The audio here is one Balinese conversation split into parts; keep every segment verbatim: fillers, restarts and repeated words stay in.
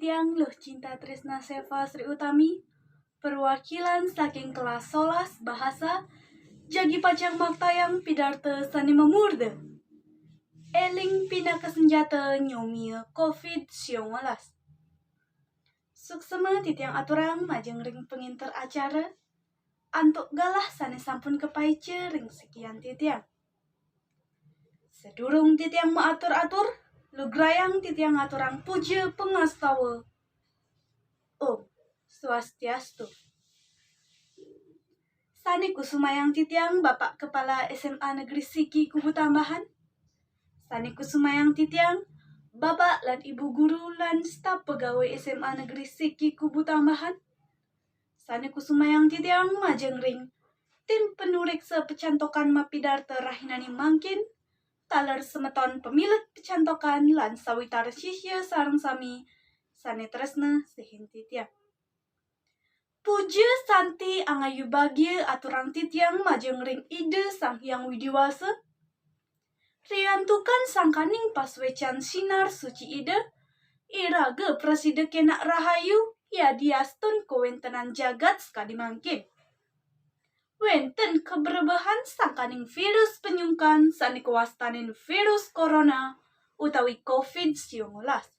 Tiang Luh Cinta Tresna Seva Sri Utami, perwakilan saking kelas solas bahasa, jagi pacang maktayang pidarta sane mamurda. Eling pinaka senjata nyomia covid siongolas. Suksema titiang aturang majeng ring panginter acara, antuk galah sane sampun kapaica ring sikian titiang. Sadurung titiang maatur-atur, lugrayang titiang aturang puja pangastawa. Om Swastiastu. Sane kusumayang titiang Bapak Kepala S M A Negeri Siki Kubu Tambahan. Sane kusumayang titiang Bapak lan Ibu Guru lan staf pegawai S M A Negeri Siki Kubu Tambahan. Sane kusumayang titiang majeng ring tim panureksa pacantokan mapidarta rahinane mangkin, taler semeton pamilet pacantokan lan sawitara sisya sareng sami sane tresna sihin titiang. Puja santi angayu bagia aturang titiang majeng ring Ida Sang Hyang Widi Wasa. Riantukan sangkaning pasuecan sinar suci Ida, iraga prasida kenak rahayu yadiastun kawentenan jagat sakadi mangkin. Wenten kabrebehan sangkaning virus panyungkan sane kawastanin virus corona utawi covid siongolas.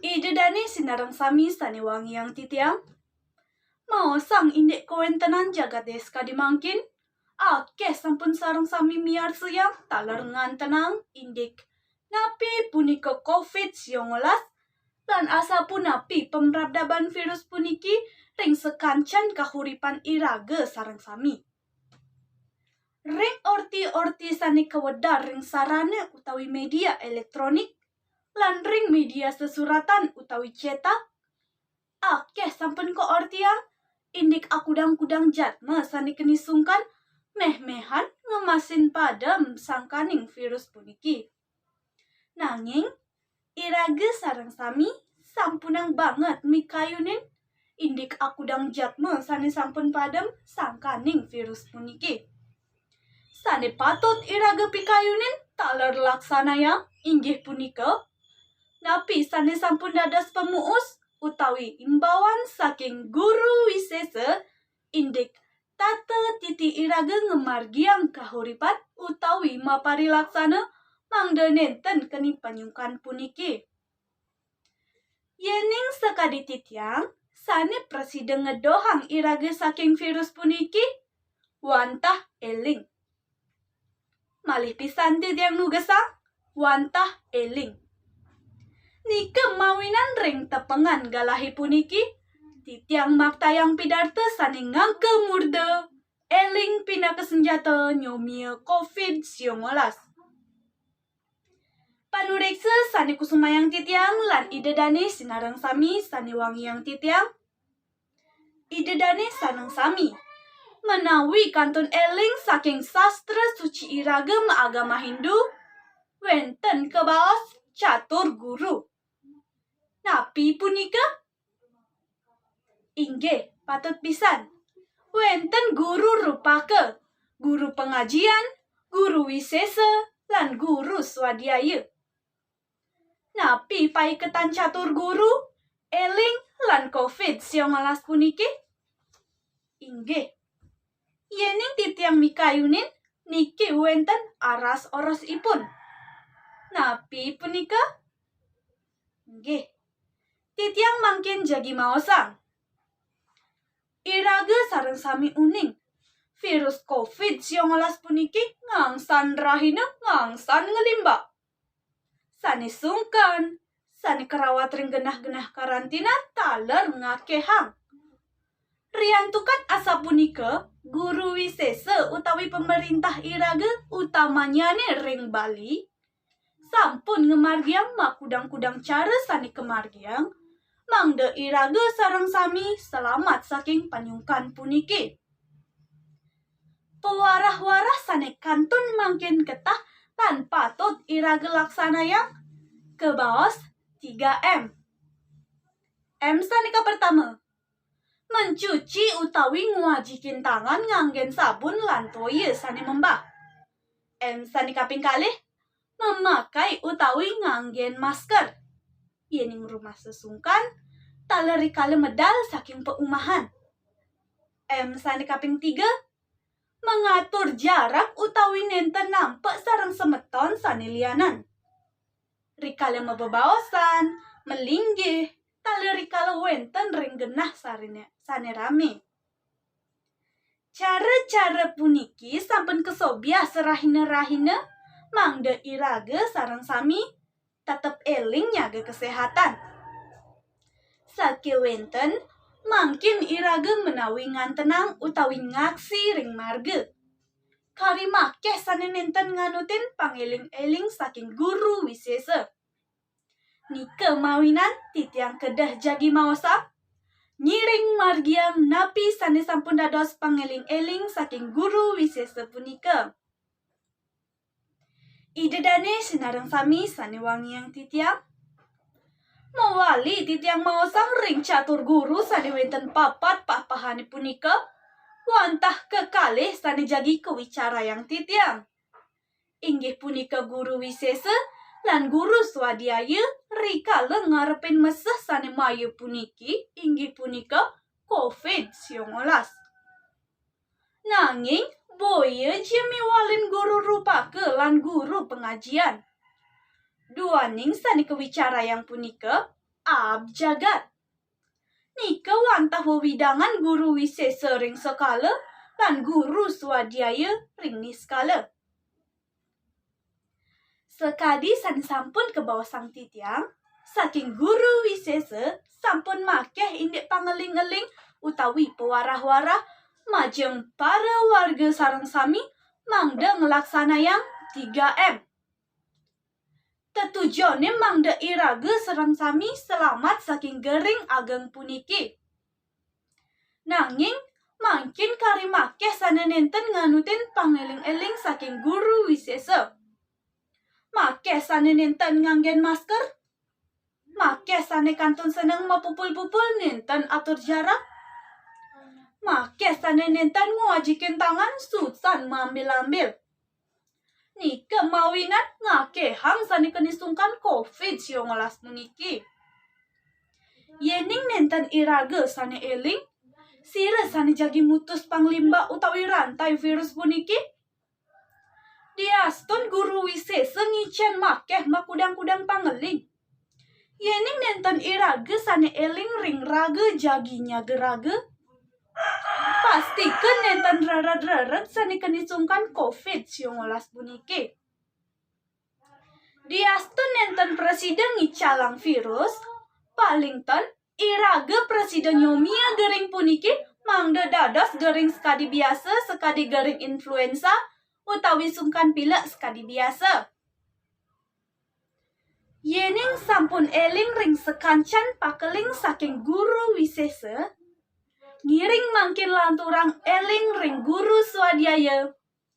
Ida dane sinareng sami sane wangiang titiang, maosang indik kawentenan jagate sakadi mangkin, akeh sampun sareng sami miarsayang taler ngantenang indik napi punika covid siongolas, lan asapunapi pamrabdaban virus puniki ring sakancan kahuripan iraga sareng sami. Ring orti-orti sane kawedar ring sarana utawi media elektronik, lan ring media sesuratan utawi cetak, akeh sampun kaortiang indik akudang-kudang jadma sane keni sungkan meh-mehan ngemasin padem sangkaning virus puniki. Nanging iraga sareng sami sampunang banget mikayunin indik akudang jadma sane sampun padem sangkaning virus puniki. Sane patut iraga pikayunin taler laksanayang inggih punika, napi sane sampun dados pamuus utawi imbauan saking guru wisesa indik tata titi iraga ngamargiang kahuripan utawi maparilaksana mangda nenten keni panyungkan puniki. Yening sakadi titiang sane prasida ngedohang iraga saking virus puniki, wantah eling. Malih pisan titiang nugesang, wantah eling. Nika mawinan ring tepengan galahe puniki, titiang maktayang pidarta sane ngangka murda, eling pinaka senjata nyomia covid siongolas. Panureksa sane kusumayang titiang lan Ida dane sinareng sami sane wangiang titiang, Ida dane sareng sami, menawi kantun eling saking sastra suci iraga maagama Hindu, wenten kabaos catur guru. Napi punika? Inggih, patut pisan. Wenten guru rupaka, guru pangajian, guru wisesa, lan guru swadhyaya. Napi paiketan catur guru, eling, lan covid siongolas puniki? Inggih. Yening titiang mikayunin, niki wenten aras orosipun. Napi punika? Inggih. Titiang mangkin jagi maosang. Iraga sareng sami uning, virus covid siongolas puniki ngangsan rahina ngangsan ngelimbak. Sane sungkan, sane karawat ring genah-genah karantina taler ngakehang. Riantukan asapunika, guru wisesa utawi pamarentah iraga utamanyane ring Bali sampun ngamargiang makudang-kudang cara sane kamargiang, mangda iraga sareng sami salamat saking panyungkan puniki. Pawarah-warah sane kantun mangkin ketah lan patut iraga laksanayang, kabaos tiga M. M sane kapertama, mencuci utawi ngwajikin tangan nganggen sabun lan toya sane membah. M sane kaping kalih, memakai utawi nganggen masker. yéning rumasa sungkan, taler rikala medal saking paumahan. M sane kaping tiga, mengatur jarak utawi nenten nampek sareng semeton sane lianan. Rikala mabebaosan, malinggih, taler rikala wenten ring genah sarine-, sane rame. Cara-cara puniki sampun kasobyah sarahina-rahina, mangda iraga sareng sami tetep eling nyaga kesehatan. Sakewanten, mangkin iraga menawi ngantenang utawi ngaksi ring marga. Kari makeh sane nenten nganutin pangeling-eling saking Guru Wisesa. Nika mawinan titiang kedah jagi maosang, ngiring margiang napi sane sampun dados pangeling-eling saking Guru Wisesa punika. Ida dane sinareng sami sane wangiang titiang. Mawali titiang maosang ring catur guru sane wenten papat pahpahane punika, wantah kekalih sane jagi kawicarayang titiang. Inggih punika Guru Wisesa lan Guru Swadhyaya rikala ngarepin meseh sane maya puniki, inggih punika covid siangolas. Nanging boya ja miwalin guru rupaka lan guru pangajian. Duaning sane kawicarayang punika aab jagat. Nika wantah wewidangan Guru Wisesa ring sekala lan Guru Swadhyaya ring niskala. Sakadi sane sampun kabaosang titiang, saking Guru Wisesa sampun makeh indik pangeling-eling utawi pawarah-warah majeng para warga sareng sami mangda nglaksanayang tiga M. Tetujone mangda iraga sareng sami selamat saking gering ageng puniki. Nanging, mangkin kari makeh sane nenten nganutin pangeling-eling saking Guru Wisesa. Makeh sane nenten nganggen masker, makeh sane kantun seneng mapupul-pupul nenten atur jarak, makeh sane nenten ngwajikin tangan sutan maambil-ambil. Nika mawinan ngakehang sane keni sungkan covid siangolas puniki. Yening nenten iraga sane eling, sira sane jagi mutus panglimbak utawi rantai virus puniki. Diastun Guru Wisesa ngicen makeh makudang-kudang pangeling. Yening nenten iraga sane eling ring raga jagi nyaga raga, pastika nenten rered-rered sane keni sungkan covid siangolas puniki. Diastun nenten prasida ngicalang virus, paling ten iraga prasida nyomia gering puniki mangda dados gering sakadi biasa, sakadi gering influenza utawi sungkan pilek sakadi biasa. Yening sampun eling ring sakancan pakeling saking Guru Wisesa, ngiring mangkin lanturang eling ring Guru Swadhyaya,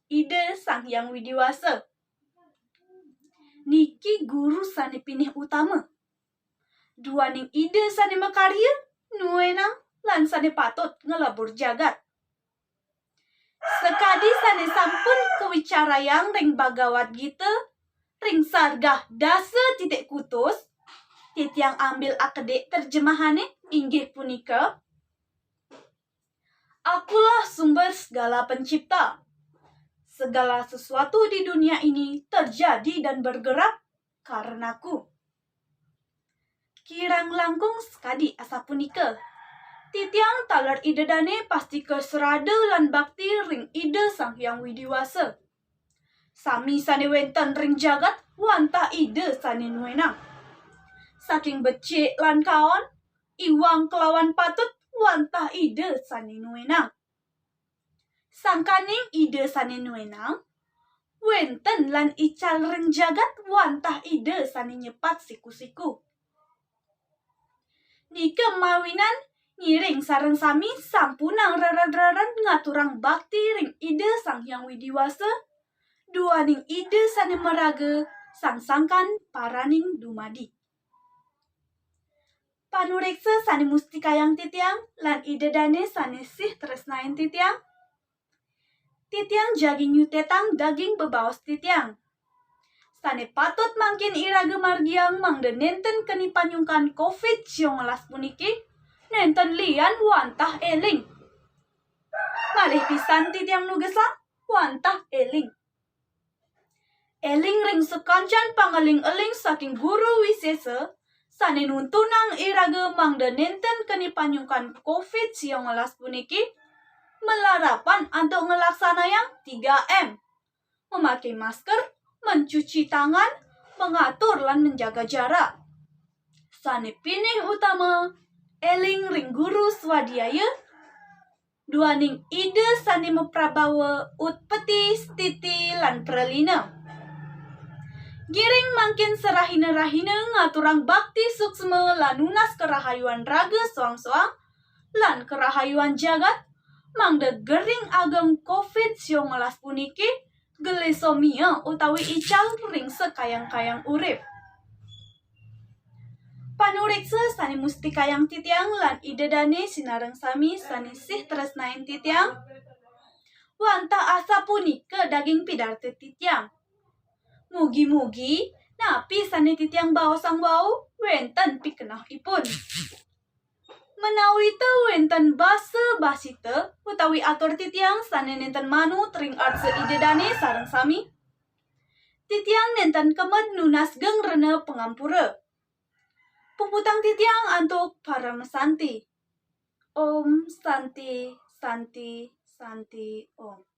Ida Sang Hyang Widi Wasa. Niki guru sane pinih utama. Duaning Ida sane makarya, nuenang, lan sane patut nglebur jagat. Sakadi sane sampun kawicarayang ring Bhagawad Gita, ring sargah dasa titik kutus, titiang ambil akedik terjemahane, inggih punika, "Akulah sumber segala pencipta. Segala sesuatu di dunia ini terjadi dan bergerak karenaku." Kirang langkung sakadi asapunika. Titiang taler Ida dane pastika srada lan bakti ring Ida Sang Hyang Widi Wasa. Sami sane wenten ring jagat wantah Ida sane nuenang. Saking becik lan kaon, iwang kelawan patut wantah Ida sane nuenang. Sangkaning Ida sane nuenang, wenten lan ical ring jagat wantah Ida sane nyepat siku-siku. Nika mawinan ngiring sareng sami sampunang rered-rered ngaturang bakti ring Ida Sang Hyang Widi Wasa, duaning Ida sane maraga sang sangkan paraning dumadi. Panureksa sane mustikayang titiang, lan Ida dane sane sih tresnain titiang, titiang jagi nyutetang daging bebaos titiang. Sane patut mangkin iraga margiang mangda nenten keni panyungkan covid siongolas puniki, nenten lian wantah eling. Malih pisan titiang nugesang, wantah eling. Eling ring sakancan pangeling-eling saking guru wisesa, sane nuntunang iraga mangda nenten keni panyungkan covid siongolas puniki, malarapan antuk ngelaksanayang tiga M. Memakai masker, mencuci tangan, mengatur lan menjaga jarak. Sane pinih utama, eling ring guru swadhyaya, duaning Ida sane maprabawa utpeti, stiti, lan pralina. Giring mangkin sarahina-rahina ngaturang bakti suksma lan nunas karahayuan raga soang-soang, lan karahayuan jagat, mangda gering ageng covid siongolas puniki, gelis somia utawi ical ring sakayang-kayang urip. Panureksa sane mustikayang titiang lan Ida dane sinareng sami sane sih tresnain titiang, wantah asapunika daging pidarta titiang. Mugi-mugi napi sane titiang baosang wau wenten pikenehipun. Menawi ta wenten basa-basita utawi atur titiang sane nenten manut ring arsa Ida dane sareng sami, titiang nenten kemed nunas geng rena pangampura. Puputang titiang antuk paramasanti. Om Santi, Santi, Santi, Om.